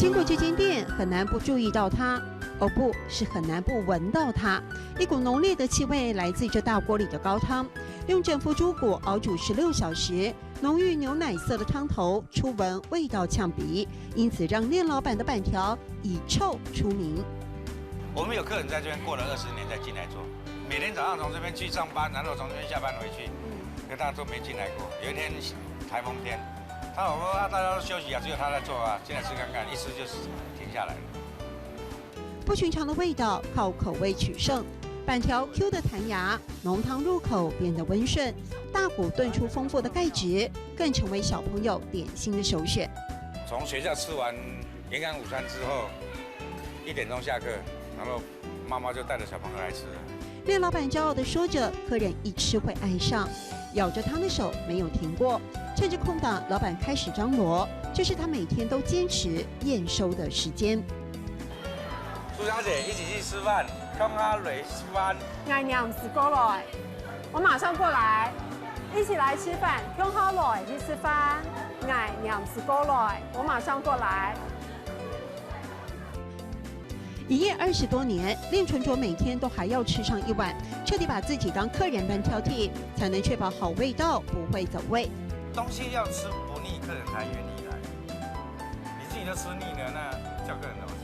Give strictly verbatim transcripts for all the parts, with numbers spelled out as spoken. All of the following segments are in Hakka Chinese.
经过这间店，很难不注意到它。哦，不是，很难不闻到它。一股浓烈的气味来自这大锅里的高汤，用整副猪骨熬煮十六小时，浓郁牛奶色的汤头，初闻味道呛鼻，因此让练老板的粄条以臭出名。我们有客人在这边过了二十年才进来做，每天早上从这边去上班，然后从这边下班回去，可他都没进来过。有一天台风天，他老婆说啊，大家都休息啊，只有他在做啊，进来吃看看，一吃就是停下来了。不寻常的味道，靠口味取胜。粄条 Q 的弹牙，浓汤入口变得温顺，大骨炖出丰富的钙质，更成为小朋友点心的首选。从学校吃完营养午餐之后，一点钟下课，然后妈妈就带着小朋友来吃了。练老板骄傲地说着，客人一吃会爱上，舀着汤的手没有停过。趁着空档，老板开始张罗，这是他每天都坚持验收的时间。苏小姐，一起去吃饭，刚刚来吃饭。 𠊎黏時過來，我馬上過來。一起來吃飯，共下來去食飯。𠊎黏時過來，我馬上過來。一夜二十多年，练純卓每天都还要吃上一碗，彻底把自己当客人般挑剔，才能确保好味道不会走味。东西要吃不腻，客人才愿意来。你自己都吃腻了，那叫客人怎么吃？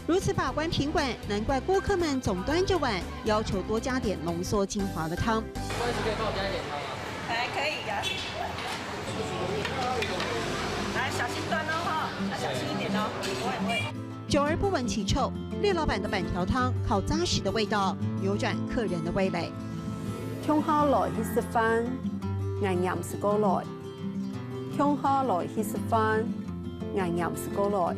如此把关品管，难怪顾客们总端着碗，要求多加点浓缩精华的汤。不好意思，可以帮我加一点汤吗？来，可以呀。来，小心端哦哈，要小心一点哦。不会不会。久而不闻其臭，练老板的粄条汤靠扎实的味道扭转客人的味蕾。共下來去食飯，𠊎黏時過來。共下來去食飯，𠊎黏時過來。